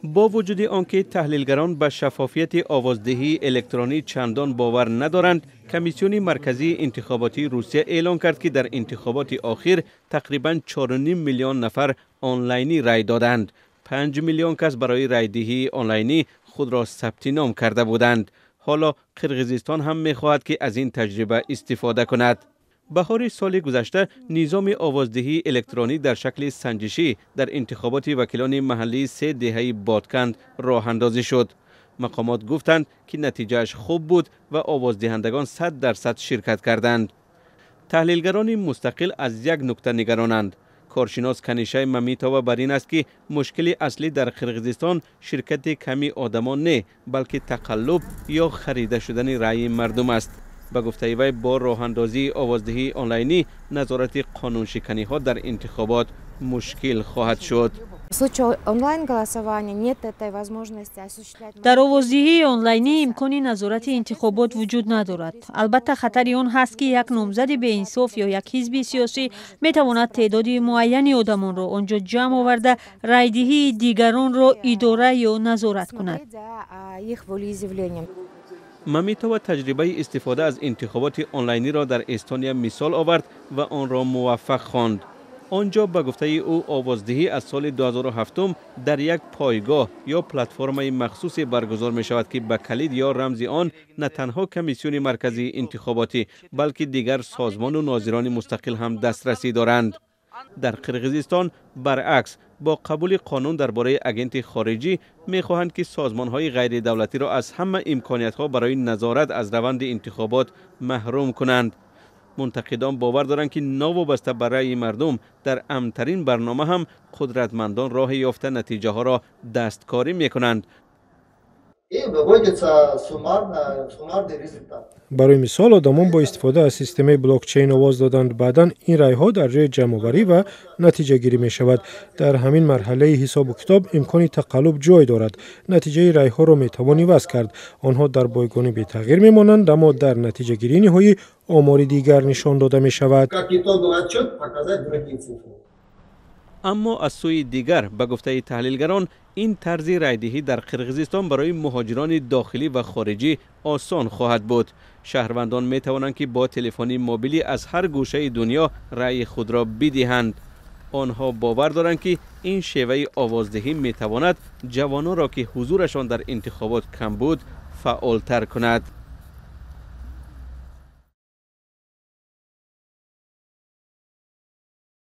Бо вуҷуди он ки таҳлилгарон ба шаффофияти овоздиҳии электронӣ чандон бовар надоранд, Комиссиони марказии интихоботии Русия эълон кард, ки дар интихоботи охир тақрибан 4,5 миллион нафар онлайнӣ рай доданд. 5 миллион кас барои райдиҳии онлайнӣ худро сабти ном карда буданд. Ҳоло Қирғизистон ҳам мехоҳад, ки аз ин таҷриба истифода кунад. Баҳори соли гузашта низоми овоздиҳии электронӣ дар шакли санҷишӣ дар интихоботи вакилони маҳаллии се деҳаи Бодканд роҳандозӣ шуд. Мақомот гуфтанд, ки натиҷааш хуб буд ва овоздиҳандагон 100% ширкат карданд. Таҳлилгарони мустақил аз як нукта нигаронанд. Коршинос Канишай Мамитова бар ин аст, ки мушкили аслӣ дар Қирғизистон ширкати ками одамон не, балки тақаллуб ё харида шудани раъйи мардум аст. Ба гуфтаи вай, бо роҳандозии овоздиҳии онлайнӣ назорати қонуншиканиҳо дар интихобот мушкил хоҳад шуд. Дар овоздиҳии онлайнӣ имкони назорати интихобот вуҷуд надорад. Албатта, хатари он ҳаст, ки як номзади беинсоф ё як ҳизби сиёсӣ метавонад теъдоди муайяни одамонро он ҷо ҷамъ оварда, райдиҳии дигаронро идора ё назорат кунад. Мамитова таҷрибаи истифода аз интихоботи онлайниро дар Эстония мисол овард ва онро муваффақ хонд. Он ҷо, ба гуфтаи ӯ, овоздиҳӣ аз соли 2007 дар як пойгоҳ ё платформаи махсусе баргузор мешавад, ки ба калид ё рамзи он на танҳо Комиссиони марказии интихоботӣ, балки дигар созмону нозирони мустақил ҳам дастрасӣ доранд. Дар Қирғизистон баръакс, бо қабули қонун дар бораи агенти хориҷӣ мехоҳанд, ки созмонҳои ғайридавлатиро аз ҳама имкониятҳо барои назорат аз раванди интихобот маҳрум кунанд. Мунтақидон бовар доранд, ки новобаста ба раъйи мардум, дар амнтарин барнома ҳам қудратмандон роҳе ёфта натиҷаҳоро дасткорӣ мекунанд. Барои мисол, одамон бо истифода аз системаи блокчейн овоз доданд. Баъдан ин райҳо дар ҷои ҷамъоварӣ ва натиҷагирӣ мешавад. Дар ҳамин марҳалаи ҳисобу китоб имкони тақаллуб ҷой дорад. Натиҷаи райҳоро метавон иваз кард. Онҳо дар бойгонӣ бетағйир мемонанд, аммо дар натиҷагирии ниҳоӣ омори дигар нишон дода мешавад. Аммо аз сӯи дигар, ба гуфтаи таҳлилгарон, ин тарзи райдиҳӣ дар Қирғизистон барои муҳоҷирони дохилӣ ва хориҷӣ осон хоҳад буд. Шаҳрвандон метавонанд, ки бо телефони мобилӣ аз ҳар гӯшаи дунё раъйи худро бидиҳанд. Онҳо бовар доранд, ки ин шеваи овоздиҳӣ метавонад ҷавононро, ки ҳузурашон дар интихобот кам буд, фаъолтар кунад.